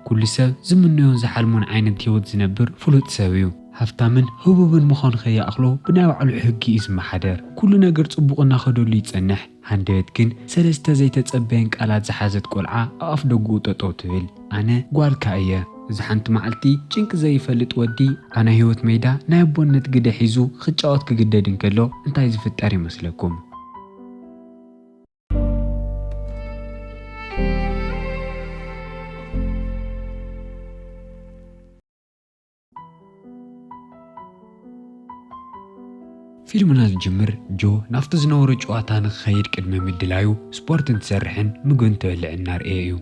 ኩሉ ሰብ ዝምነዮን ዝሓልሞን ዓይነት ህይወት ዝነብር ፍሉጥ ሰብ እዩ። ሃፍታምን ህቡብን ምዃኑ ከይኣኽሎ ብናይ ባዕሉ ሕጊ እዩ ዝመሓደር። ኩሉ ነገር ጽቡቕ እናኸደሉ ይጸንሕ። ሃንደበት ግን ሰለስተ ዘይተጸበየን ቃላት ዝሓዘት ቆልዓ ኣብ ኣፍ ደጉኡ ጠጠው ትብል። ኣነ ጓልካ እየ። እዚ ሓንቲ መዓልቲ ጭንቂ ዘይፈልጥ ወዲ ኣነ ህይወት ሜዳ ናይ ኣቦነት ግደ ሒዙ ክጫወት ክግደድ እንከሎ እንታይ ዝፍጠር ይመስለኩም? ፊልምና ዝጅምር ጆ ናብቲ ዝነበሮ ጨዋታ ንክኸይድ ቅድሚ ምድላዩ ስፖርት እንትሰርሕን ምግቢ እንትበልዕን እናርኣየ እዩ።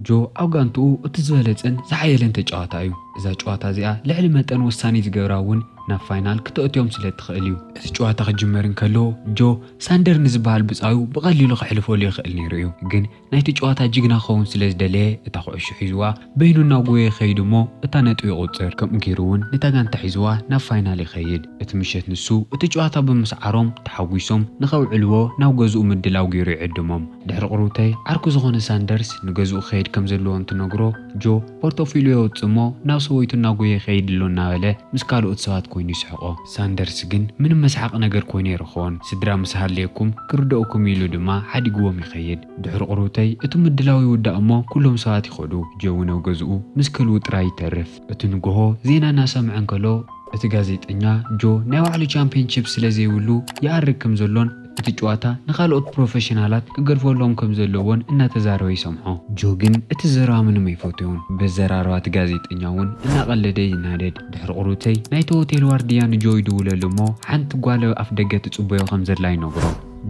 ጆ ኣብ ጋንትኡ እቲ ዝበለጸን ዝሓየለን ተጫዋታ እዩ። እዛ ጨዋታ እዚኣ ልዕሊ መጠን ወሳኒ ዝገብራ እውን ናብ ፋይናል ክተእትዮም ስለ እትኽእል እዩ። እቲ ጨዋታ ክጅመር እንከሎ ጆ ሳንደር ንዝበሃል ብጻዩ ብቐሊሉ ከሕልፈሉ ይኽእል ነይሩ እዩ። ግን ናይቲ ጨዋታ ጅግና ክኸውን ስለ ዝደለየ እታ ኩዕሾ ሒዝዋ በይኑ እናጎየ ይኸይድ እሞ እታ ነጥቢ ይቑጽር። ከምኡ ገይሩ እውን ነታ ጋንታ ሒዝዋ ናብ ፋይናል ይኸይድ። እቲ ምሸት ንሱ እቲ ጨዋታ ብምስዓሮም ተሓጒሶም ንኸውዕልዎ ናብ ገዝኡ ምድላው ገይሩ ይዕድሞም። ድሕሪ ቁሩብተይ ዓርኩ ዝኾነ ሳንደርስ ንገዝኡ ክኸይድ ከም ዘለዎ እንትነግሮ ጆ ፖርቶፊልዮ የውጽእ እሞ ናብ ሰበይቱ እናጎየ ይኸይድ ኣሎ እናበለ ምስ ካልኦት ሰባት ኮይኑ ይስሕቖ። ሳንደርስ ግን ምንም መስሓቂ ነገር ኮይኑ ኣይረኽቦን። ስድራ ምስ ሃለየኩም ክርደኡኩም ኢሉ ድማ ሓዲግዎም ይኸይድ። ድሕሪ ቁሩብተይ እቲ ምድላው ይውዳእ እሞ ኩሎም ሰባት ይኸዱ። ጆ እውን ኣብ ገዝኡ ምስ ከልቡ ጥራይ ይተርፍ። እቲ ንግሆ ዜና እናሰምዐ እንከሎ እቲ ጋዜጠኛ ጆ ናይ ባዕሉ ቻምፒየንሺፕ ስለ ዘይብሉ ይኣርግ ከም ዘሎን እቲ ጨዋታ ንኻልኦት ፕሮፌሽናላት ክገድፈሎም ከም ዘለዎን እናተዛረበ ይሰምዖ። ጆ ግን እቲ ዘረባ ምንም ኣይፈትዮን። በዘራረባ እቲ ጋዜጠኛ እውን እናቐለደ ይናደድ። ድሕሪ ቁሩብተይ ናይቲ ሆቴል ዋርድያ ንጆ ይድውለሉ እሞ ሓንቲ ጓል ኣፍ ደገ ትጽበዮ ከም ዘላ ይነግሮ።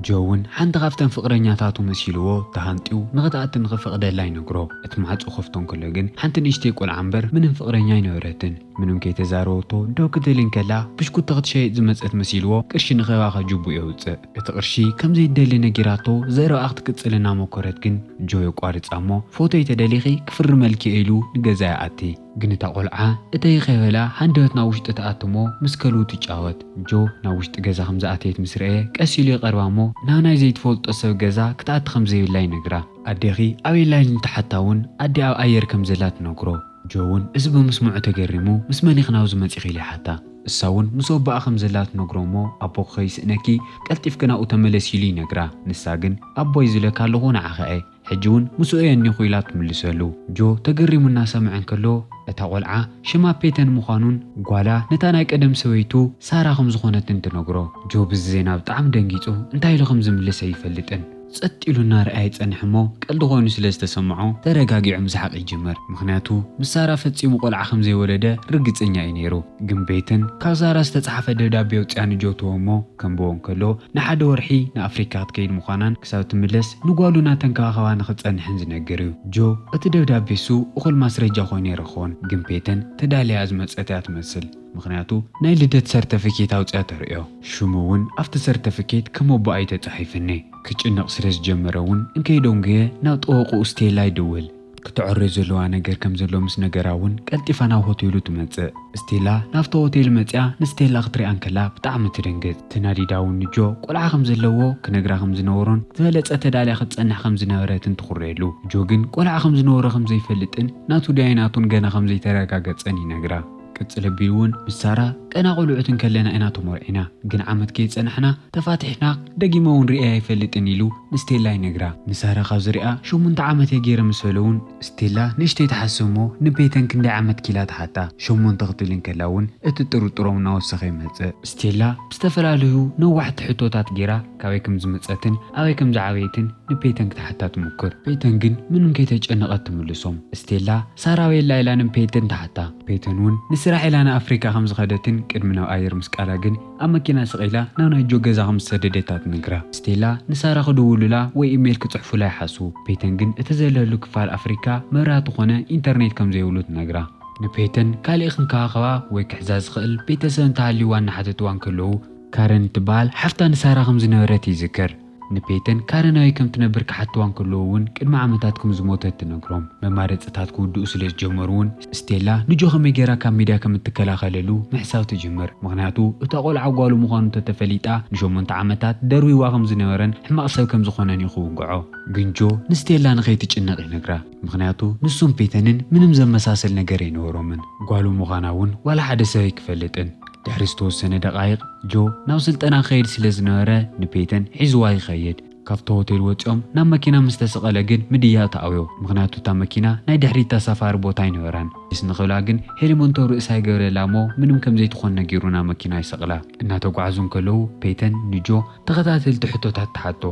ጆ እውን ሓንቲ ካብተን ፍቕረኛታቱ መሲልዎ ተሃንጥዩ ንኽትኣቱ ንኽፈቕደላ ይነግሮ። እቲ ማዕጾ ከፍቶ እንከሎ ግን ሓንቲ ንእሽተይ ቆልዓ እምበር ምንም ፍቕረኛ ኣይነበረትን። ምንም ከይተዛረበቶ ደው ክትብል እንከላ ብሽኩቲ ክትሸይጥ ዝመጸት መሲልዎ ቅርሺ ንኽህባ ከጅቡ የውጽእ። እቲ ቅርሺ ከም ዘይደሊ ነጊራቶ ዘረባኣ ክትቅጽል እናመኮረት ግን ጆ የቋርጻ እሞ ፎቶይ ተደሊኺ ክፍርመልኪ እየ ኢሉ ንገዛ ይኣቲ። ግን እታ ቆልዓ እተይ ከይበላ ሃንደበት ናብ ውሽጢ ትኣቲ እሞ ምስ ከልቡ ትጫወት። ጆ ናብ ውሽጢ ገዛ ከም ዝኣተየት ምስ ረኣየ ቀስ ኢሉ ይቐርባ እሞ ናብ ናይ ዘይትፈልጦ ሰብ ገዛ ክትኣቲ ከም ዘይብላ ይነግራ። ኣዴኺ ኣበይ ኣላ ኢሉ እንትሓታ እውን ኣዲኣ ኣብ ኣየር ከም ዘላ ትነግሮ። ጆ እውን እዚ ብምስምዑ ተገሪሙ ምስ መን ኢኺ ናብዚ መጺኺ ኢሉ ይሓታ። እሳ እውን ምስ ኣቦኣ ከም ዘላ ትነግሮ እሞ ኣቦኺ ከይስእነኪ ቀልጢፍኪ ናብኡ ተመለሲ ኢሉ ይነግራ። ንሳ ግን ኣቦይ ዝለካ ኣለኹ ንዓኻ እየ፣ ሕጂ እውን ምስኡ እየ እኒኹ ኢላ ትምልሰሉ። ጆ ተገሪሙ እናሰምዐ እንከሎ እታ ቆልዓ ሽማ ፔተን ምዃኑን ጓላ ነታ ናይ ቀደም ሰበይቱ ሳራ ከም ዝኾነትን ትነግሮ። ጆ ብዚ ዜና ብጣዕሚ ደንጊጹ እንታይ ኢሉ ከም ዝምልስ ኣይፈልጥን። ጸጥ ኢሉ እናረኣየ ይጸንሕ እሞ ቀልዲ ኮይኑ ስለ ዝተሰምዖ ተረጋጊዑ ምስሓቕ ይጅምር። ምኽንያቱ ምስ ሳራ ፈጺሙ ቆልዓ ከም ዘይወለደ ርግጸኛ እዩ ነይሩ። ግን ፔተን ካብ ሳራ ዝተጻሕፈ ደብዳቤ ኣውጺኣ ንጆ ትህቦ እሞ ከንብቦ እንከሎ ንሓደ ወርሒ ንኣፍሪካ ክትከይድ ምዃናን ክሳብ ትምለስ ንጓሉ እናተንከባኸባ ንኽትጸንሕን ዝነግር እዩ። ጆ እቲ ደብዳቤ እሱ እኹል ማስረጃ ኮይኑ ኣይረኽቦን። ግን ፔተን ተዳልያ ዝመጸት እያ ትመስል። ምኽንያቱ ናይ ልደት ሰርተፊኬት ኣውጺኣ ተርእዮ። ሽሙ እውን ኣብቲ ሰርተፊኬት ከም ኣቦኣ እዩ ተጻሒፍኒ። ክጭነቕ ስለ ዝጀመረ እውን እንከይደንጎየ ናብ ጠበቕኡ ስቴላ ይድውል። ክትዕረ ዘለዋ ነገር ከም ዘሎ ምስ ነገራ እውን ቀልጢፋ ናብ ሆቴሉ ትመጽእ። ስቴላ ናብቲ ሆቴል መጺኣ ንስቴላ ክትሪኣ እንከላ ብጣዕሚ ትድንግጽ። ተናዲዳ እውን ንጆ ቆልዓ ከም ዘለዎ ክነግራ ከም ዝነበሮን ዝበለጸ ተዳልያ ክትጸንሕ ከም ዝነበረትን ትኹረየሉ። ጆ ግን ቆልዓ ከም ዝነበሮ ከም ዘይፈልጥን ናቱ ድያይ ናቱን ገና ከም ዘይተረጋገጸን ይነግራ። ቅጽል ኣቢሉ እውን ምስ ሳራ ቀና ቆልዑት እንከለና ኢና ተመርዒና፣ ግን ዓመት ከይጸናሕና ተፋቲሕና ደጊመ እውን ርእየ ኣይፈልጥን ኢሉ ንስቴላ ይነግራ። ንሳራ ካብ ዝሪኣ ሸሞንተ ዓመት እየ ገይረ ምስ በለ እውን ስቴላ ንእሽተይ ትሓስብ እሞ ንፔተን ክንደይ ዓመት ኪላ ትሓታ። ሸሞንተ ክትብል እንከላ እውን እቲ ጥርጥሮም እናወሰኸ ይመጽእ። ስቴላ ብዝተፈላለዩ ነዋሕቲ ሕቶታት ገይራ ካበይ ከም ዝመጸትን ኣበይ ከም ዝዓበየትን ንፔተን ክትሓታ ትምኩር። ፔተን ግን ምንም ከይተጨነቐት ትምልሶም። ስቴላ ሳራ ኣበይ ኣላ ኢላ ንፔተን ትሓታ። ፔተን እውን ንስራሕ ኢላ ንኣፍሪካ ከም ዝኸደትን ቅድሚ ናብ ኣየር ምስቃላ ግን ኣብ መኪና ስቕ ኢላ ናብ ናይ ጆ ገዛ ከም ዝሰደደታ ትነግራ። ስቴላ ንሳራ ክድውሉላ ወይ ኢሜይል ክጽሕፉላ ይሓስቡ። ፔተን ግን እቲ ዘለሉ ክፋል ኣፍሪካ መብራህቲ ኮነ ኢንተርኔት ከም ዘይብሉ ትነግራ። ንፔተን ካሊእ ክንከባኸባ ወይ ክሕዛ ዝኽእል ቤተሰብ እንተሃልይዋ እናሓተትዋ እንከለዉ ካረን እትበሃል ሓፍታ ንሳራ ከም ዝነበረት ይዝክር። ንፔተን ካረናዊ ከም ትነብር ክሓትዋ እንከለዉ እውን ቅድሚ ዓመታት ከም ዝሞተት ትነግሮም። መማረፅታት ክውድኡ ስለ ዝጀመሩ እውን ስቴላ ንጆ ከመይ ገይራ ካብ ሚድያ ከም እትከላኸለሉ ምሕሳብ ትጅምር። ምኽንያቱ እታ ቆልዓ ጓሉ ምዃኑ ተተፈሊጣ ንሸሞንተ ዓመታት ደርዊዋ ከም ዝነበረን ሕማቕ ሰብ ከም ዝኾነን እዩ ክውግዖ። ግን ጆ ንስቴላ ንኸይትጭነቕ ይነግራ። ምኽንያቱ ንሱን ፔተንን ምንም ዘመሳሰል ነገር ኣይነበሮምን። ጓሉ ምዃና እውን ዋላ ሓደ ሰብ ኣይክፈልጥን። ድሕሪ ዝተወሰነ ደቓይቕ ጆ ናብ ስልጠና ክኸይድ ስለ ዝነበረ ንፔተን ሒዝዋ ይኸይድ። ካብቲ ሆቴል ወፂኦም ናብ መኪና ምስ ተሰቐለ ግን ምድያ ተኣውዮ። ምኽንያቱ እታ መኪና ናይ ድሕሪት ተሳፋሪ ቦታ ኣይነበራን። ምስ ንኽብላ ግን ሄሊሞንቶ ርእሳ ይገብረላ እሞ ምንም ከም ዘይትኾን ነጊሩ ናብ መኪና ይሰቕላ። እናተጓዓዙ እንከለዉ ፔተን ንጆ ተኸታተልቲ ሕቶታት ትሓቶ።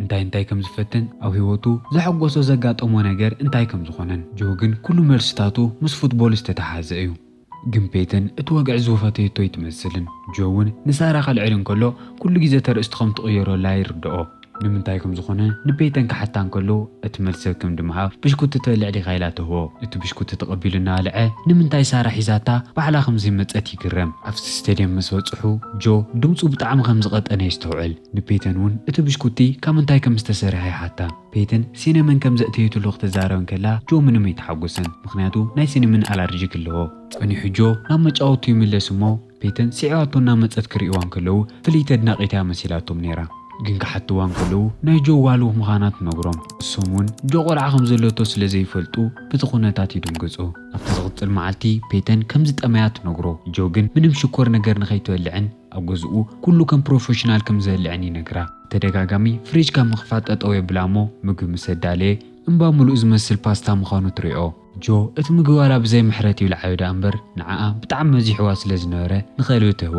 እንታይ እንታይ ከም ዝፈትን ኣብ ህይወቱ ዘሐጎሶ ዘጋጠሞ ነገር እንታይ ከም ዝኾነን። ጆ ግን ኩሉ መልስታቱ ምስ ፉትቦል ዝተተሓዘ እዩ። ግን ፔተን እቲ ወግዒ ዝፈተየቶ ኣይትመስልን። ጆ እውን ንሳራ ከልዕል እንከሎ ኩሉ ግዜ ተርእስቲ ከም ትቕየረላ ይርድኦ። ንምንታይ ከም ዝኾነ ንፔተን ክሓታ እንከሎ እቲ መልሲ ከም ድምሃብ ብሽኩቲ ትበልዕ ዲኻ ኢላ ትህቦ። እቲ ብሽኩቲ ተቐቢሉ እናበልዐ ንምንታይ ሳራ ሒዛታ ባዕላ ከም ዘይመጸት ይግረም። ኣብቲ ስቴድየም ምስ በጽሑ ጆ ድምፁ ብጣዕሚ ከም ዝቐጠነ የስተውዕል። ንፔተን እውን እቲ ብሽኩቲ ካብ ምንታይ ከም ዝተሰርሐ ይሓታ። ፔተን ሲነመን ከም ዘእተየትሉ ክትዛረብ እንከላ ጆ ምንም ኣይተሓጎሰን፣ ምኽንያቱ ናይ ሲነመን ኣላርጂክ ኣለዎ። ጸኒሑ ጆ ናብ መጫወቱ ይምለስ እሞ ፔተን ስዒባቶ እናመጸት ክርእይዋ እንከለዉ ፍልይቲ ኣድናቒት እያ መሲላቶም ነይራ። ግን ክሓትዋ እንከለዉ ናይ ጆ ጓል ምዃና ትነግሮም። እሶም እውን ጆ ቆልዓ ከም ዘለቶ ስለ ዘይፈልጡ በቲ ኩነታት ይድንግጹ። ኣብቲ ዝቕጽል መዓልቲ ፔተን ከም ዝጠመያ ትነግሮ። ጆ ግን ምንም ሽኮር ነገር ንኸይትበልዕን ኣብ ገዝኡ ኩሉ ከም ፕሮፌሽናል ከም ዝበልዕን ይነግራ። ተደጋጋሚ ፍሪጅ ካብ ምኽፋት ጠጠው የብላ እሞ ምግቢ ምስ ኣዳለየ እምባ ምሉእ ዝመስል ፓስታ ምዃኑ ትሪኦ። ጆ እቲ ምግቢ ዋላ ብዘይ ምሕረት ይብልዓዮ ደኣ እምበር ንዓኣ ብጣዕሚ መዚሕዋ ስለ ዝነበረ ንኸልቢ ትህቦ።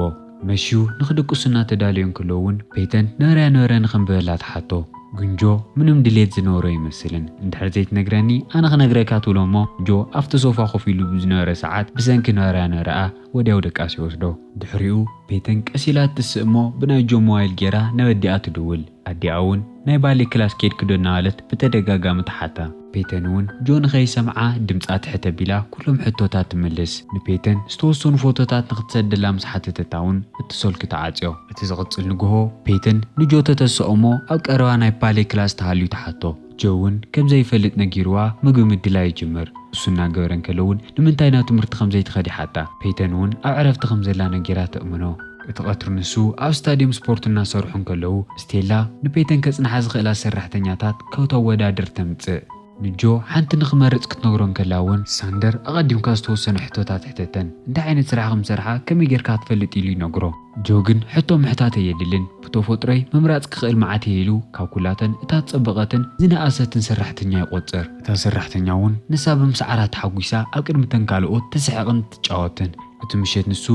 መሽዩ ንኽድቅሱ እናተዳለዩ እንከለዉ እውን ፔተን ነበረያ ነበረ ንኸንብበላ ትሓቶ። ግን ጆ ምንም ድሌት ዝነበሮ ይመስልን። እንድሕር ዘይትነግረኒ ኣነ ክነግረካ ትብሎ እሞ ጆ ኣብቲ ሶፋ ኮፍ ኢሉ ብዝነበረ ሰዓት ብሰንኪ ነበረያ ነበረኣ ወዲያው ደቃስ ይወስዶ። ድሕሪኡ ፔተን ቀስ ኢላ እትስእ እሞ ብናይ ጆ ሞባይል ጌራ ናብ ኣዲኣ ትድውል። ኣዲኣ እውን ናይ ባሌ ክላስ ኬድኪ ዶ እናበለት ብተደጋጋሚ ትሓታ። ፔተን እውን ጆ ንኸይሰምዓ ድምፃ ትሕት ኣቢላ ኩሎም ሕቶታት ትምልስ። ንፔተን ዝተወሰኑ ፎቶታት ንኽትሰደላ ምስ ሓተተታ እውን እቲ ሰልኪ ተዓፅዮ። እቲ ዝቕፅል ንግሆ ፔተን ንጆ ተተስኦ እሞ ኣብ ቀረባ ናይ ባሌ ክላስ ተሃልዩ ትሓቶ። ጆ እውን ከም ዘይፈልጥ ነጊርዋ ምግቢ ምድላይ ይጅምር። እሱ እናገበረ እንከሎ እውን ንምንታይ ናብ ትምህርቲ ከም ዘይትኸድ ይሓታ። ፔተን እውን ኣብ ዕረፍቲ ከም ዘላ ነጊራ ተእምኖ። እቲ ቀትሪ ንሱ ኣብ ስታድየም ስፖርት እናሰርሑ እንከለዉ ስቴላ ንፔተን ከጽንሓ ዝኽእላ ሰራሕተኛታት ከተወዳድር ተምጽእ። ንጆ ሓንቲ ንኽመርጽ ክትነግሮ እንከላ እውን ሳንደር ኣቐዲምካ ዝተወሰነ ሕቶታት ሕተተን። እንታይ ዓይነት ስራሕ ከም ዝሰርሓ ከመይ ጌርካ ትፈልጥ ኢሉ ይነግሮ። ጆ ግን ሕቶ ምሕታት ኣየድልን፣ ብተፈጥሮይ ምምራጽ ክኽእል መዓት እየ ኢሉ ካብ ኩላተን እታ ዝጸበቐትን ዝነኣሰትን ሰራሕተኛ ይቖጽር። እታ ሰራሕተኛ እውን ንሳ ብምስዓራ ተሓጒሳ ኣብ ቅድሚ ተን ካልኦት ትስሕቕን ትጫወትን። እቲ ምሸት ንሱ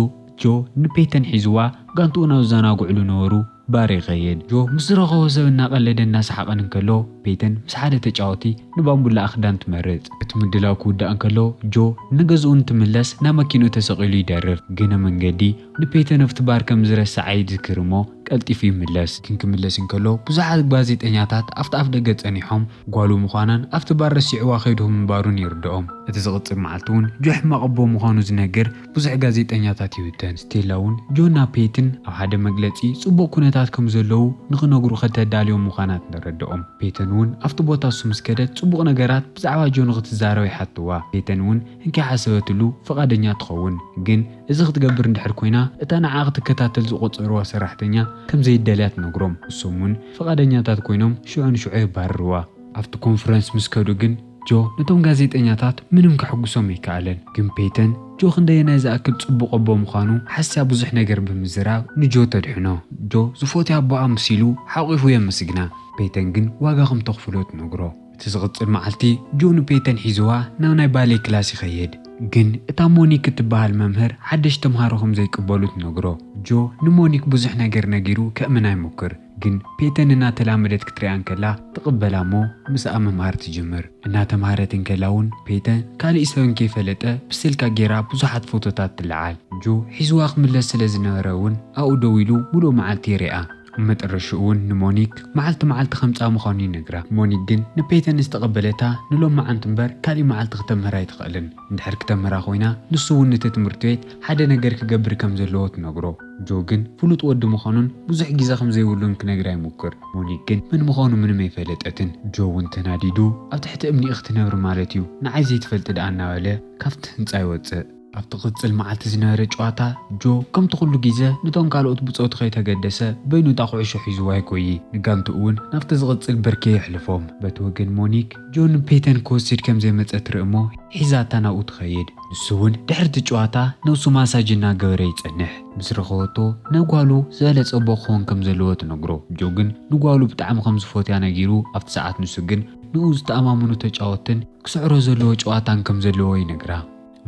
ጆ ንፔተን ሒዝዋ ጋንትኡ ናብ ዝዘናግዕሉ ነበሩ ባር ይኸይድ። ጆ ምስ ዝረኸቦ ሰብ እናቐለደ እናሰሓቐን እንከሎ ፔተን ምስ ሓደ ተጫወቲ ንባምቡላ ኣኽዳን ትመርጽ። እቲ ምድላው ክውዳእ እንከሎ ጆ ንገዝኡ እንትምለስ ናብ መኪንኡ ተሰቒሉ ይደርፍ። ግነ መንገዲ ንፔተን ኣብቲ ባር ከም ዝረስዓ ይዝክር እሞ ቀልጢፉ ይምለስ። ግን ክምለስ እንከሎ ብዙሓት ጋዜጠኛታት ኣብቲ ኣፍ ደገ ጸኒሖም ጓሉ ምዃናን ኣብቲ ባር ረሲዕዋ ከይዱ ምንባሩን ይርድኦም። እቲ ዝቕጽል መዓልቲ እውን ጆ ሕማቕ ኣቦ ምዃኑ ዝነግር ብዙሕ ጋዜጠኛታት ይብተን። ስቴላ እውን ጆና ፔትን ኣብ ሓደ መግለጺ ጽቡቕ ኩነታት ከም ዘለዉ ንኽነግሩ ከተዳልዮም ምዃና ትረድኦም። ፔተን እውን ኣብቲ ቦታ እሱ ምስ ከደት ጽቡቕ ነገራት ብዛዕባ ጆ ንኽትዛረብ ይሓትዋ። ፔተን እውን እንከይሓሰበትሉ ፍቓደኛ ትኸውን። ግን እዚ ክትገብር እንድሕር ኮይና እታ ንዓ ክትከታተል ዝቖጸርዋ ሰራሕተኛ ከም ዘይደልያ ትነግሮም። እሶም እውን ፍቓደኛታት ኮይኖም ሽዑ ንሽዑ የባርርዋ። ኣብቲ ኮንፈረንስ ምስ ከዱ ግን ጆ ነቶም ጋዜጠኛታት ምንም ከሐጉሶም ኣይከኣለን። ግን ፔተን ጆ ክንደየናይ ዝኣክል ጽቡቕ ኣቦ ምዃኑ ሓስያ ብዙሕ ነገር ብምዝራብ ንጆ ተድሕኖ። ጆ ዝፈትዮ ኣቦኣ መሲሉ ሓቒፉ የመስግና። ፔተን ግን ዋጋ ከም ተኽፍሎ ትነግሮ። እቲ ዝቕጽል መዓልቲ ጆ ንፔተን ሒዝዋ ናብ ናይ ባሌ ክላስ ይኸይድ። ግን እታ ሞኒክ እትበሃል መምህር ሓደሽ ተምሃሮ ከም ዘይቅበሉ ትነግሮ። ጆ ንሞኒክ ብዙሕ ነገር ነጊሩ ከእምና ይሞክር። ግን ፔተን እናተላመደት ክትሪኣ እንከላ ትቕበላ እሞ ምስኣ ምምሃር ትጅምር። እናተምሃረት እንከላ እውን ፔተን ካሊእ ሰብ እንከይፈለጠ ብስልካ ጌራ ብዙሓት ፎቶታት ትለዓል። ጆ ሒዝዋ ክምለስ ስለ ዝነበረ እውን ኣብኡ ደው ኢሉ ሙሉእ መዓልቲ ይሪኣ። ኣብ መጠረሽኡ እውን ንሞኒክ መዓልቲ መዓልቲ ከምጻ ምዃኑ ይነግራ። ሞኒክ ግን ንፔተን ዝተቐበለታ ንሎም መዓልቲ እምበር ካሊእ መዓልቲ ክተምህር ኣይትኽእልን። እንድሕር ክተምህራ ኮይና ንሱ እውን ነቲ ትምህርቲ ቤት ሓደ ነገር ክገብር ከም ዘለዎ ትነግሮ። ጆ ግን ፍሉጥ ወዲ ምዃኑን ብዙሕ ግዜ ከም ዘይብሉን ክነግራ ይሙክር። ሞኒክ ግን መን ምዃኑ ምንም ኣይፈለጠትን። ጆ እውን ተናዲዱ ኣብ ትሕቲ እምኒ ክትነብር ማለት እዩ፣ ንዓይ ዘይትፈልጢ ደኣ እናበለ ካብቲ ህንጻ ይወጽእ። ኣብቲ ቅጽል መዓልቲ ዝነበረ ጨዋታ ጆ ከምቲ ኩሉ ግዜ ነቶም ካልኦት ብጾቱ ከይተገደሰ በይኑ እታ ኩዕሾ ሒዝዋ ይጎዪ። ንጋንትኡ እውን ናብቲ ዝቕጽል ብርኪ የሕልፎም። በቲ ወገን ሞኒክ ጆ ንፔተን ክወስድ ከም ዘይመጸ ትርኢ እሞ ሒዛታ ናብኡ ትኸይድ። ንሱ እውን ድሕሪ እቲ ጨዋታ ነብሱ ማሳጅ እናገበረ ይጸንሕ። ምስ ረኸበቶ ንጓሉ ዝበለጸ ኣቦ ክኸውን ከም ዘለዎ ትነግሮ። ጆ ግን ንጓሉ ብጣዕሚ ከም ዝፎትያ ነጊሩ ኣብቲ ሰዓት ንሱ ግን ንኡ ዝተኣማመኑ ተጫወትን ክስዕሮ ዘለዎ ጨዋታን ከም ዘለዎ ይነግራ።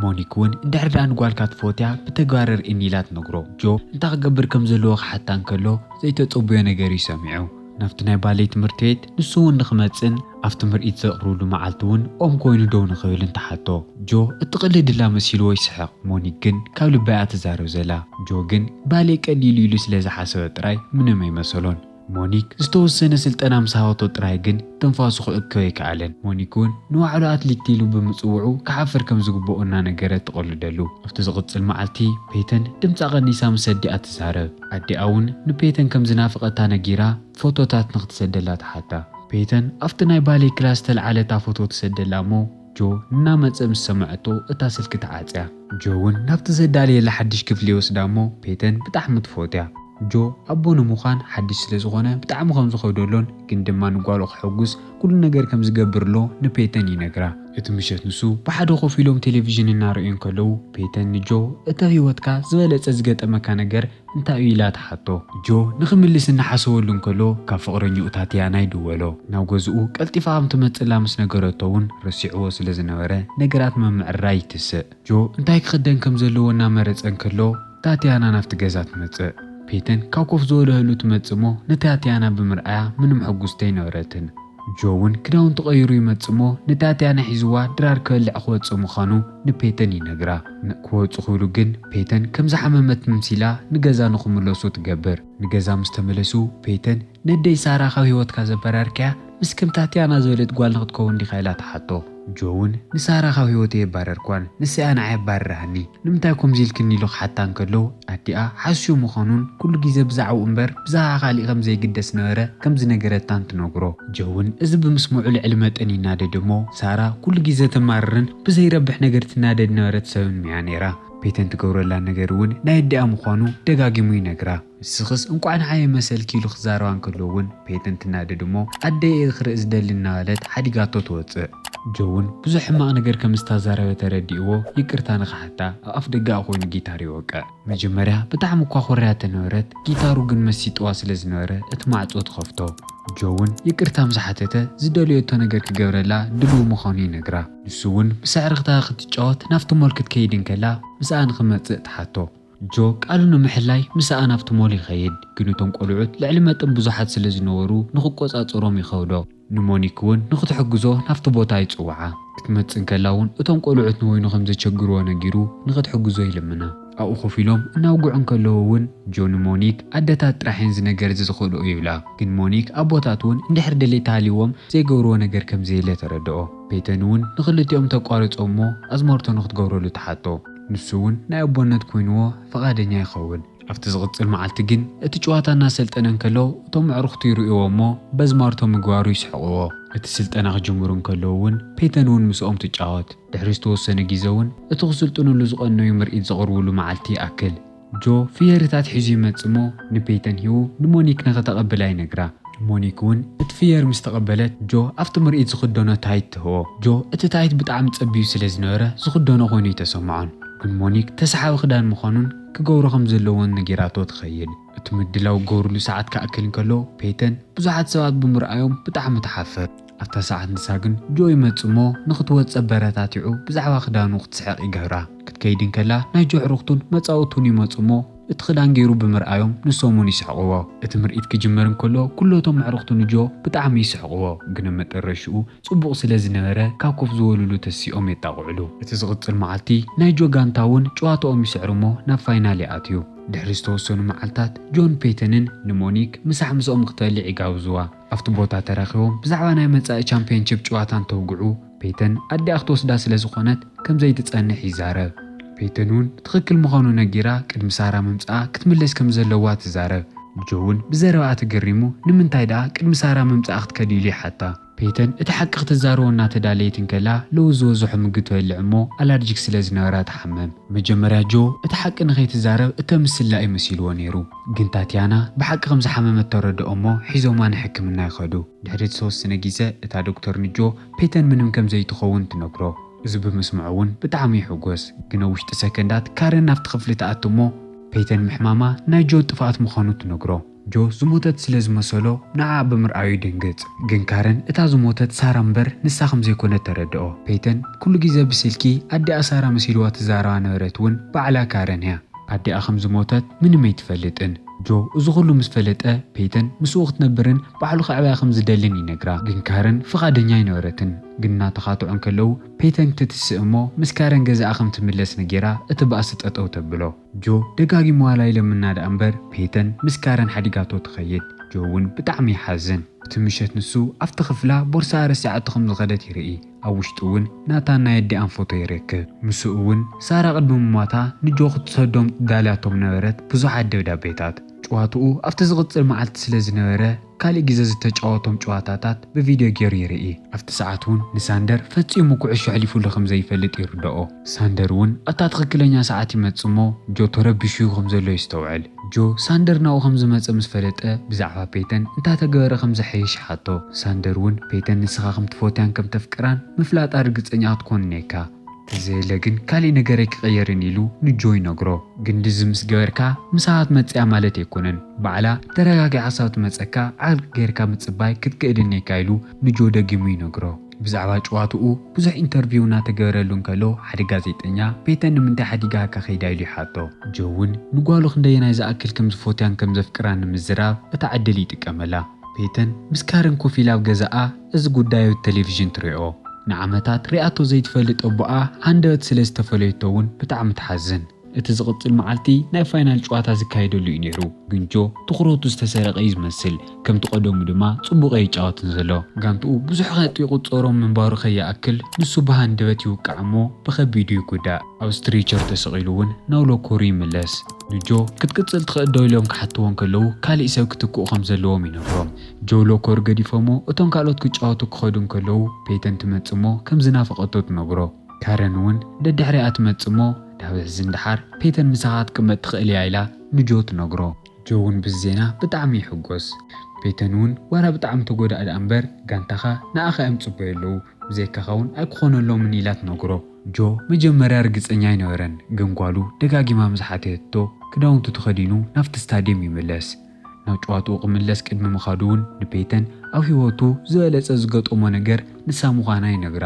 ሞኒክ እውን እንድሕር ደኣ ንጓልካ ትፎትያ ብተግባር ርእኒ ኢላ ትነግሮ። ጆ እንታይ ክገብር ከም ዘለዎ ክሓታ እንከሎ ዘይተጸብዮ ነገር እዩ ሰሚዑ። ናብቲ ናይ ባሌ ትምህርቲ ቤት ንሱ እውን ንኽመጽእን ኣብቲ ምርኢት ዘቕርብሉ መዓልቲ እውን ኦም ኮይኑ ደው ንኽብልን ትሓቶ። ጆ እትቕልድላ መሲልዎ ይስሕቕ። ሞኒክ ግን ካብ ልባ እያ ትዛረብ ዘላ። ጆ ግን ባሌ ቀሊል ኢሉ ስለ ዝሓሰበ ጥራይ ምንም ኣይመሰሎን። ሞኒክ ዝተወሰነ ስልጠና ምስ ሃበቶ ጥራይ ግን ትንፋሱ ክእክብ ኣይከኣለን። ሞኒክ እውን ንባዕሉ ኣትሊት ኢሉ ብምጽውዑ ክሓፍር ከም ዝግብኦ እናነገረት ትቐልደሉ። ኣብቲ ዝቕጽል መዓልቲ ፔተን ድምጻ ቀኒሳ ምስ ኣዲኣ ትዛረብ። ኣዲኣ እውን ንፔተን ከም ዝናፍቐታ ነጊራ ፎቶታት ንኽትሰደላ ትሓታ። ፔተን ኣብቲ ናይ ባሌ ክላስ ዝተልዓለታ ፎቶ ትሰደላ እሞ ጆ እናመጸ ምስ ሰምዐቶ እታ ስልኪ ተዓጽያ። ጆ እውን ናብቲ ዘዳለየላ ሓድሽ ክፍሊ ይወስዳ እሞ ፔተን ብጣዕሚ ትፎትያ። ጆ ኣቦ ንምዃን ሓድሽ ስለ ዝኾነ ብጣዕሚ ከም ዝኸብደሎን ግን ድማ ንጓሉ ክሕጉስ ኩሉ ነገር ከም ዝገብርሎ ንፔተን ይነግራ። እቲ ምሸት ንሱ ብሓደ ኮፍ ኢሎም ቴሌቪዥን እናረእዩ እንከለዉ ፔተን ንጆ እቲ ኣብ ህይወትካ ዝበለጸ ዝገጠመካ ነገር እንታይ እዩ ኢላ ትሓቶ። ጆ ንኽምልስ እናሓሰበሉ እንከሎ ካብ ፍቕረኛኡ ታትያና ይድወሎ። ናብ ገዝኡ ቀልጢፋ ከም ትመጽእላ ምስ ነገረቶ እውን ረሲዕዎ ስለ ዝነበረ ነገራት ምምዕራይ ይትስእ። ጆ እንታይ ክኽደን ከም ዘለዎ እናመረጸ እንከሎ ታትያና ናብቲ ገዛ ትመጽእ። ፔተን ካብ ኮፍ ዝበለህሉ ትመጽእ እሞ ንታትያና ብምርኣያ ምንም ሕጉስቲ ኣይነበረትን። ጆ እውን ክዳውንቱ ቀይሩ ይመጽእ እሞ ንታትያና ሒዝዋ ድራር ክበልዕ ክወጽእ ምዃኑ ንፔተን ይነግራ። ን-፣ ክወጹ ክብሉ ግን ፔተን ከም ዝሓመመት ምምሲላ ንገዛ ንኽምለሱ ትገብር። ንገዛ ምስ ተመለሱ ፔተን ነደይ ሳራ ካብ ህይወትካ ዘበራርካያ ምስ ከም ታትያና ዝበለት ጓል ንኽትከውን ዲኻ ኢላ ትሓቶ። ጆ እውን ንሳራ ካብ ህይወተይ የባረርኳን ንሳ እያ ንዓይ ኣባርራሃኒ፣ ንምንታይ ከምዚ ኢልክኒ ኢሉ ክሓታ እንከሎ ኣዲኣ ሓስዮ ምዃኑን ኩሉ ግዜ ብዛዕባኡ እምበር ብዛዕባ ካሊእ ከም ዘይግደስ ነበረ ከም ዝነገረታን ትነግሮ። ጆ እውን እዚ ብምስምዑ ልዕሊ መጠን ይናደድ እሞ ሳራ ኩሉ ግዜ ተማርርን ብዘይረብሕ ነገር ትናደድ ነበረት ሰብን ሚያ ነይራ። ፔተን ትገብረላ ነገር እውን ናይ ኣዲኣ ምዃኑ ደጋጊሙ ይነግራ። ንስኽስ እንቋዕ ንዓይ መሰልኪ ኢሉ ክዛረባ እንከሎ እውን ፔተን ትናደድ እሞ ኣደይ እየ ክርኢ ዝደሊ እናበለት ሓዲጋቶ ትወፅእ። ጆ እውን ብዙሕ ሕማቕ ነገር ከም ዝተዛረበ ተረዲእዎ ይቅርታ ንኽሓታ ኣብ ኣፍ ደገኣ ኮይኑ ጊታር ይወቅዕ። መጀመርያ ብጣዕሚ እኳ ኮርያ ተነበረት፣ ጊታሩ ግን መሲጥዋ ስለ ዝነበረ እቲ ማዕጾ ትኸፍቶ። ጆ እውን ይቅርታ ምስ ሓተተ ዝደለየቶ ነገር ክገብረላ ድሉው ምዃኑ ይነግራ። ንሱ እውን ምስ ኣዕርኽታ ክትጫወት ናብቲ ሞል ክትከይድ እንከላ ምስኣ ንኽመጽእ ትሓቶ። ጆ ቃሉ ንምሕላይ ምስኣ ናብቲ ሞል ይኸይድ፣ ግን እቶም ቆልዑት ልዕሊ መጠን ብዙሓት ስለ ዝነበሩ ንኽቆጻጸሮም ይኸብዶ። ንሞኒክ እውን ንኽትሕግዞ ናብቲ ቦታ ይጽውዓ። ክትመጽእ እንከላ እውን እቶም ቆልዑት ንወይኑ ከም ዘቸግርዎ ነጊሩ ንኽትሕግዞ ይልምና። ኣብኡ ኮፍ ኢሎም እናውግዑ እንከለዉ እውን ጆ ንሞኒክ ኣደታት ጥራሕ እየን እዚ ነገር እዚ ዝኽእልኦ ይብላ። ግን ሞኒክ ኣቦታት እውን እንድሕር ድሌት ሃልይዎም ዘይገብርዎ ነገር ከም ዘየለ ተረድኦ። ፔተን እውን ንኽልቲኦም ተቋርጾ እሞ ኣዝማርቶ ንኽትገብረሉ ትሓቶ። ንሱ እውን ናይ ኣቦነት ኮይንዎ ፈቓደኛ ይኸውን። ኣብቲ ዝቕጽል መዓልቲ ግን እቲ ጨዋታ እናሰልጠነ እንከሎ እቶም ኣዕሩኽቱ ይርእይዎ እሞ በዝማርቶ ምግባሩ ይስሕቕዎ። እቲ ስልጠና ክጅምሩ እንከለዉ እውን ፔተን እውን ምስኦም ትጫወት። ድሕሪ ዝተወሰነ ግዜ እውን እቲ ክስልጥኑሉ ዝቐነዩ ምርኢት ዘቕርቡሉ መዓልቲ ይኣክል። ጆ ፍየርታት ሒዙ ይመጽእ እሞ ንፔተን ሂቡ ንሞኒክ ንኸተቐብላ ይነግራ። ሞኒክ እውን እቲ ፍየር ምስ ተቐበለት ጆ ኣብቲ ምርኢት ዝኽደኖ ታይት ትህቦ። ጆ እቲ ታይት ብጣዕሚ ጸቢቡ ስለ ዝነበረ ዝኽደኖ ኮይኑ ኣይተሰምዖን። ግን ሞኒክ ተሰሓቢ ክዳን ምዃኑን ክገብሮ ከም ዘለዎን ነጊራቶ ትኸይድ። እቲ ምድላው ክገብርሉ ሰዓት ክኣክል እንከሎ ፔተን ብዙሓት ሰባት ብምርኣዮም ብጣዕሚ ትሓፍር። ኣብታ ሰዓት ንሳ ግን ጆ ይመጽእ እሞ ንኽትወጽእ ኣበረታቲዑ ብዛዕባ ክዳኑ ክትስሕቕ ይገብራ። ክትከይድ እንከላ ናይ ጆ ኣዕሩኽቱን መጻወቱን ይመጹ እሞ እቲ ክዳን ገይሩ ብምርኣዮም ንሶም እውን ይስሕቕዎ። እቲ ምርኢት ክጅመር እንከሎ ኩሎቶም ኣዕሩኽቱ ንጆ ብጣዕሚ ይስሕቕዎ፣ ግን ኣብ መጠረሽኡ ጽቡቕ ስለ ዝነበረ ካብ ኮፍ ዝበሉሉ ተሲኦም የጣቕዕሉ። እቲ ዝቕጽል መዓልቲ ናይ ጆ ጋንታ እውን ጨዋታኦም ይስዕሩ እሞ ናብ ፋይናል ይኣትዩ። ድሕሪ ዝተወሰኑ መዓልታት ጆን ፔተንን ንሞኒክ ምሳሕ ምስኦም ክትበልዕ ይጋብዝዋ። ኣብቲ ቦታ ተራኺቦም ብዛዕባ ናይ መጻኢ ቻምፒዮንሺፕ ጨዋታ እንተውግዑ፣ ፔተን ኣዲኣ ክትወስዳ ስለ ዝኾነት ከም ዘይትጸንሕ ይዛረብ። ፔተን እውን ትኽክል ምዃኑ ነጊራ ቅድሚ ሳራ ምምጻኣ ክትምለስ ከም ዘለዋ ትዛረብ። ጆ እውን ብዘረባኣ ተገሪሙ፣ ንምንታይ ደኣ ቅድሚ ሳራ ምምጻኣ ክትከድ ኢሉ ይሓታ። ፔተን እቲ ሓቂ ክትዛረቦ እናተዳለየት እንከላ ለውዝ ዝበዝሖ ምግቢ ትበልዕ እሞ ኣላርጂክ ስለ ዝነበራ ትሓመም። መጀመርያ ጆ እቲ ሓቂ ንኸይትዛረብ እተምስላ እዩ መሲልዎ ነይሩ። ግን ታትያና ብሓቂ ከም ዝሓመመት ተረድኦ እሞ ሒዞማ ንሕክምና ይኸዱ። ድሕሪ ዝተወሰነ ግዜ እታ ዶክተር ንጆ ፔተን ምንም ከም ዘይትኸውን ትነግሮ። እዚ ብምስምዑ እውን ብጣዕሚ ይሕጎስ። ግን ኣብ ውሽጢ ሰከንዳት ካረን ናብቲ ክፍሊ ትኣቱ እሞ ፔተን ምሕማማ ናይ ጆ ጥፍኣት ምዃኑ ትነግሮ። ጆ ዝሞተት ስለ ዝመሰሎ ንዓኣ ብምርኣዩ ይድንግጽ። ግን ካረን እታ ዝሞተት ሳራ እምበር ንሳ ከም ዘይኮነት ተረድኦ። ፔተን ኩሉ ግዜ ብስልኪ ኣዲኣ ሳራ መሲልዋ ትዛረባ ነበረት እውን ባዕላ ካረን እያ። ኣዲኣ ከም ዝሞተት ምንም ኣይትፈልጥን። ጆ እዚ ኩሉ ምስ ፈለጠ ፔተን ምስኡ ክትነብርን ባዕሉ ከዕብያ ከም ዝደልን ይነግራ። ግን ካረን ፍቓደኛ ኣይነበረትን። ግን እናተኻትዑ እንከለዉ ፔተን ትትስእ እሞ ምስ ካረን ገዛኣ ከም ትምለስ ነጊራ እቲ ባእሲ ጠጠው ተብሎ። ጆ ደጋጊሙ ዋላ ይለምና ደኣ እምበር ፔተን ምስ ካረን ሓዲጋቶ ትኸይድ። ጆ እውን ብጣዕሚ ይሓዝን። እቲ ምሸት ንሱ ኣብቲ ክፍላ ቦርሳኣ ረሲዓቶ ከም ዝኸደት ይርኢ። ኣብ ውሽጡ እውን ናታን ናይ ኣዲኣን ፎቶ ይረክብ። ምስኡ እውን ሳራ ቅድሚ ምሟታ ንጆ ክትሰዶም ትዳልያቶም ነበረት ብዙሓት ደብዳቤታት። ጨዋትኡ ኣብቲ ዝቕጽል መዓልቲ ስለ ዝነበረ ካልእ ግዜ ዝተጫወቶም ጨዋታታት ብቪድዮ ገይሩ ይርኢ። ኣብቲ ሰዓት እውን ንሳንደር ፈጺሙ ኩዕሾ ኣሕሊፉሉ ከም ዘይፈልጥ ይርድኦ። ሳንደር እውን ኣብታ ትኽክለኛ ሰዓት ይመጽእ እሞ ጆ ተረቢሹ ከም ዘሎ የስተውዕል። ጆ ሳንደር ናብኡ ከም ዝመጸ ምስ ፈለጠ ብዛዕባ ፔተን እንታይ ተገበረ ከም ዝሕይሽ ይሓቶ። ሳንደር እውን ፔተን ንስኻ ከም ትፈትያን ከም ተፍቅራን ምፍላጣ ርግጸኛ ክትኮን እኒኤካ። ተዘየለ ግን ካሊእ ነገረይ ክቕየርን ኢሉ ንጆ ይነግሮ። ግን ድዚ ምስ ገበርካ ምሳኻ ትመጽእ እያ ማለት ኣይኮነን። ባዕላ ተረጋጊዓ ክሳብ ትመጸካ ዓርቂ ጌርካ ምጽባይ ክትክእል እኒኤካ ኢሉ ንጆ ደጊሙ ይነግሮ። ብዛዕባ ጨዋትኡ ብዙሕ ኢንተርቪው እናተገበረሉ እንከሎ ሓደ ጋዜጠኛ ፔተን ንምንታይ ሓዲጋካ ከይዳ ኢሉ ይሓቶ። ጆ እውን ንጓሉ ክንደየናይ ዝኣክል ከም ዝፎትያን ከም ዘፍቅራን ንምዝራብ እታ ዕድል ይጥቀመላ። ፔተን ምስ ካረን ኮፍ ኢላ ኣብ ገዛኣ እዚ ጉዳይ ኣብ ቴሌቪዥን ትሪኦ። ንዓመታት ሪኣቶ ዘይትፈልጥ ኣቦኣ ሃንደበት ስለ ዝተፈለየቶ እውን ብጣዕሚ ትሓዝን። እቲ ዝቕጽል መዓልቲ ናይ ፋይናል ጨዋታ ዝካየደሉ እዩ ነይሩ። ግን ጆ ትኹረቱ ዝተሰረቐ እዩ ዝመስል። ከምቲ ቀደሙ ድማ ጽቡቕ ኣይጫወትን ዘሎ። ጋንትኡ ብዙሕ ነጥቢ ይቑጸሮም ምንባሩ ከይኣክል ንሱ ብሃንደበት ይውቃዕ እሞ ብኸቢዱ ይጉዳእ። ኣብ ስትሬቸር ተሰቒሉ እውን ናብ ሎኮሩ ይምለስ። ንጆ ክትቅጽል ትኽእል ዶ ኢሎም ክሓትዎ እንከለዉ ካሊእ ሰብ ክትክኡ ከም ዘለዎም ይነግሮም። ጆ ሎኮር ገዲፎሞ እቶም ካልኦት ክጫወቱ ክኸዱ እንከለዉ ፔተን ትመጽእ እሞ ከም ዝናፈቐቶ ትነግሮ። ካረን እውን ደድሕሪኣ ትመጽእ እሞ ናብ ሕዚ እንድሓር ፔተን ምሳኻ ክትቅመጥ ትኽእል እያ ኢላ ንጆ ትነግሮ። ጆ እውን ብዚ ዜና ብጣዕሚ ይሕጎስ። ፔተን እውን ዋላ ብጣዕሚ ተጎዳእ ደኣ እምበር ጋንታኻ ንኣኻ እዮም ጽበዩ ኣለዉ፣ ብዘይካኻ እውን ኣይክኾነሎምን ኢላ ትነግሮ። ጆ መጀመርያ ርግጸኛ ኣይነበረን፣ ግን ጓሉ ደጋጊማ ምስ ሓተተቶ ክዳውንቱ ተኸዲኑ ናብቲ ስታድየም ይምለስ። ናብ ጨዋትኡ ክምለስ ቅድሚ ምኻዱ እውን ንፔተን ኣብ ህይወቱ ዝበለጸ ዝገጠሞ ነገር ንሳ ምዃና ይነግራ።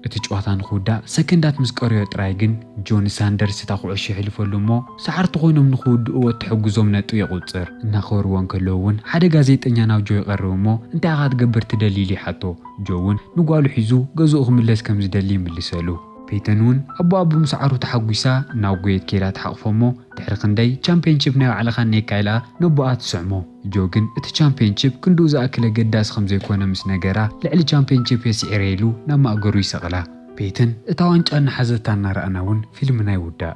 እቲ ጨዋታ ንኽውዳእ ሰከንዳት ምስ ቀረዮ ጥራይ ግን ጆ ንሳንደርስ እታ ኩዕሾ የሕልፈሉ እሞ ሰዓርቲ ኮይኖም ንኽውድእዎ እትሕግዞም ነጥቢ የቑጽር። እናኸበርዎ እንከለዉ እውን ሓደ ጋዜጠኛ ናብ ጆ ይቐርብ እሞ እንታይ ኢኻ ትገብር ትደሊ ኢሉ ይሓቶ። ጆ እውን ንጓሉ ሒዙ ገዝኡ ክምለስ ከም ዝደሊ ይምልሰሉ። ፔተን እውን ኣቦኣ ብምስዓሩ ተሓጒሳ ናብ ጎየት ከይዳ ትሓቕፎ እሞ ድሕሪ ክንደይ ቻምፒየንሺፕ ናይ ባዕልኻ እኒኤካ ኢላ ነቦኣ ትስዕሞ። ጆ ግን እቲ ቻምፒየንሺፕ ክንድኡ ዝኣክል ኣገዳሲ ከም ዘይኮነ ምስ ነገራ ልዕሊ ቻምፒየንሺፕ እየ ስዒረ ኢሉ ናብ ማእገሩ ይሰቕላ። ፔተን እታ ዋንጫ እናሓዘታ እናረኣና እውን ፊልምና ይውዳእ።